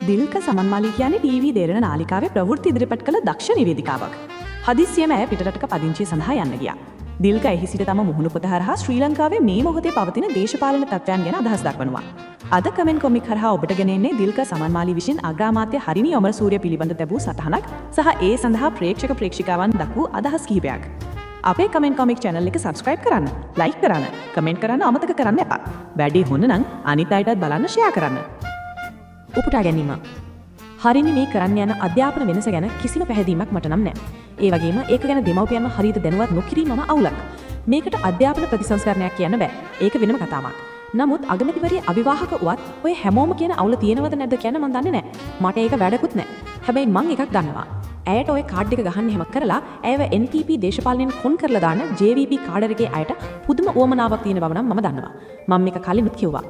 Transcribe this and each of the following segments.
දිල්ක සමන්මාලි කියන්නේ ටීවී දෙරණ නාලිකාවේ ප්‍රවෘත්ති ඉදිරිපත් කළ දක්ෂ නිවේදිකාවක්. හදිස්සියම ඇය පිටරටක පදිංචිය සඳහා යන්න ගියා. දිල්ක එහි සිට තම මුහුණු පොත හරහා ශ්‍රී ලංකාවේ මේ මොහොතේ පවතින දේශපාලන තත්ත්වයන් ගැන අදහස් දක්වනවා. අද කමෙන්ට් කොමික් හරහා ඔබට ගෙන එන්නේ දිල්ක සමන්මාලි විසින් අග්‍රාමාත්‍ය හරිනි අමරසූරිය පිළිබඳ තැබූ සටහනක් සහ ඒ සඳහා ප්‍රේක්ෂක ප්‍රේක්ෂිකාවන් දක්වූ අදහස් කිහිපයක්. අපේ කමෙන්ට් කොමික් චැනල් එක සබ්ස්ක්‍රයිබ් කරන්න, ලයික් කරන්න, කමෙන්ට් කරන්න අමතක කරන්න එපා. වැඩේ හොඳ නම් අනිත් අයටත් බලන්න ෂෙයා කරන්න. උපුටා ගැනීම. හරිනි මේ කරන්න යන අධ්‍යාපන වෙනස ගැන කිසිම පැහැදීමක් මට නම් නෑ. ඒ වගේම ඒක ගැන දෙමව්පියන්ව හරියට දැනුවත් නොකිරීමම අවුලක්. මේකට අධ්‍යාපන ප්‍රතිසංස්කරණයක් කියන්න බෑ. ඒක වෙනම කතාවක්. නමුත් අගමැතිවරිය අවිවාහක වුවත් ඔය හැමෝම කියන අවුල තියෙනවද නැද්ද කියන මන් දන්නේ නෑ. මට ඒක වැඩකුත් නෑ. හැබැයි මං එකක් දන්නවා. ඇයට ඔය කාඩ් එක ගහන්න එහෙම කරලා ඇයව NPP දේශපාලනයෙන් කොන් කරලා දාන JVP කාඩර් එකේ අයට පුදුම උවමනාවක් තියෙන බව නම් මම දන්නවා. මම මේක කලිනුත් කිව්වා.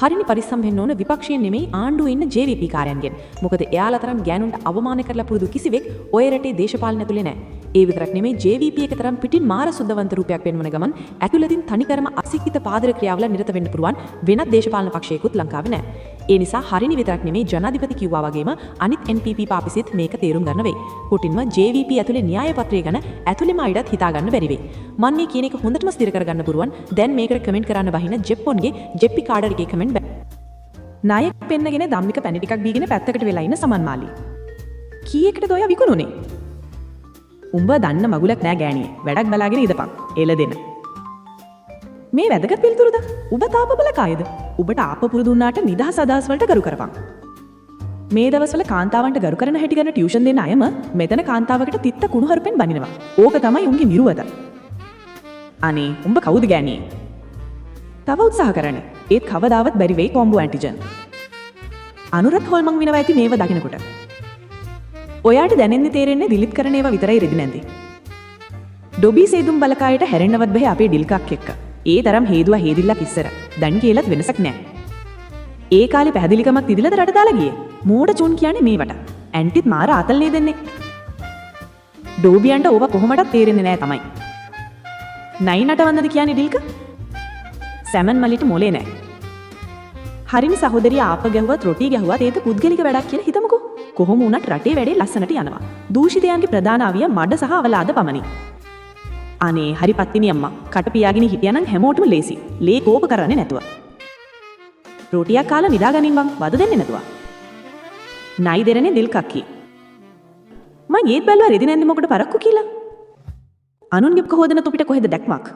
හරිනි පරිස්සම් වෙන්න ඕන විපක්ෂයෙන් නෙමෙයි, ආණ්ඩුවේ ඉන්න JVP කාරයන්ගෙන්. මොකද එයාලා තරම් ගෑනුන්ට අවමාන කරලා පුරුදු කිසිවෙක් ඔය රටේ දේශපාලන ඇතුලේ නෑ. ඒ විතරක් නෙමෙයි, JVP එක තරම් පිටින් මාර සුද්ධවන්ත රූපයක් පෙන්වන ගමන් ඇතුළතින් තනිකරම අසික්කිත පාදර ක්‍රියාවල නිරත වෙන්න පුළුවන් වෙනත් දේශපාලන පක්ෂයකුත් ලංකාවේ නෑ. ඒ නිසා හරිනි විතරක් නෙමෙයි, ජනාධිපති කිව්වා වගේම අනිත් NPP පාපිසිත් මේක තේරුම් ගන්න වෙයි. කොටින්ම JVP ඇතුලේ න්‍යාය පත්‍රය ගැන ඇතුළෙම අයටත් හිතා ගන්න බැරි වෙයි. මන් මේ කියන එක හොඳටම ස්ථිර කරගන්න පුළුවන් දැන් මේකට කමෙන්ට් කරන්න බහින ජෙප්පොන්ගේ ජෙප්පි කාඩර් එකේ කමෙන්ට් බෑ. ණයක් පෙන්නගෙන ධම්මික පැණි ටිකක් බීගෙන පැත්තකට වෙලා ඉන්න සමන්මාලි. කීයකටද ඔයා විකුණුනේ? උඹ දන්න මගුලක් නෑ ගෑණියේ. වැඩක් බලාගෙන ඉඳපන්. එල දෙන. මේ වැදගත් පිළිතුරුද? උඹ තාප බලකායද? උඹට ආප පුරුදු වුණාට නිදහස් අදහස් වලට ගරු කරපන්. මේ දවස්වල කාන්තාවන්ට ගරු කරන හැටි ගැන ටියුෂන් දෙන අයම මෙතන කාන්තාවකට තිත්ත කුණුහරුපෙන් බනිනවා. ඕක තමයි උන්ගේ නිරුවත. අනේ උඹ කවුද ගෑණියේ? තව උත්සාහ කරන්න. ඒත් කවදාවත් බැරි වෙයි කොම්බෝ ඇන්ටිජන්. අනුරත් හොල්මන් වෙනවා ඇති මේව දකිනකොට. ඔයාට දැනෙන්නේ තේරෙන්නේ දිලිත් කරන ඒවා විතරයි රෙදි නැන්දි. ඩොබි සේදුම් බලකායට හැරෙන්නවත් බැහැ අපේ ඩිල්කක් එක්ක. ඒ තරම් හේදුවා හේදිල්ලක් ඉස්සර. දැන් කියලත් වෙනසක් නෑ. ඒ කාලේ පැහැදිලිකමක් තිදිලාද රට දාලා ගියේ? මෝඩ චුන් කියන්නේ මේවට. ඇන්ටිත් මාර ආතල් නේ දෙන්නේ. ඩෝබියන්ට ඕවා කොහොමදත් තේරෙන්නේ නෑ තමයි. නයි නටවන්නද කියන්නේ ඩිල්ක? සැමන් මලිට මොලේ නෑ. හරිනි සහෝදරිය ආප ගැහුවත් රොටි ගැහුවත් ඒත් පුද්ගලික වැඩක් කියලා හිතමුකෝ. කොහොම වුණත් රටේ වැඩේ ලස්සනට යනවා. දූෂිතයන්ගේ ප්‍රධාන අවිය මඩ සහ අවලාද පමණි. අනේ හරි පත්තිනි අම්මා, කට පියාගෙන හිටියානම් හැමෝටම ලේසි. ලේ කෝප කරන්නේ නැතුව. රොටියක් කාලා නිදාගනින් බං, වද දෙන්නේ නැතුව. නයි දෙරනේ දිල් කක්කි. මං ඒත් බැලුවා රෙදි නැන්දි මොකට පරක්කු කියලා. අනුන්ගේ හොදන තොපිට කොහෙද දැක්මක්?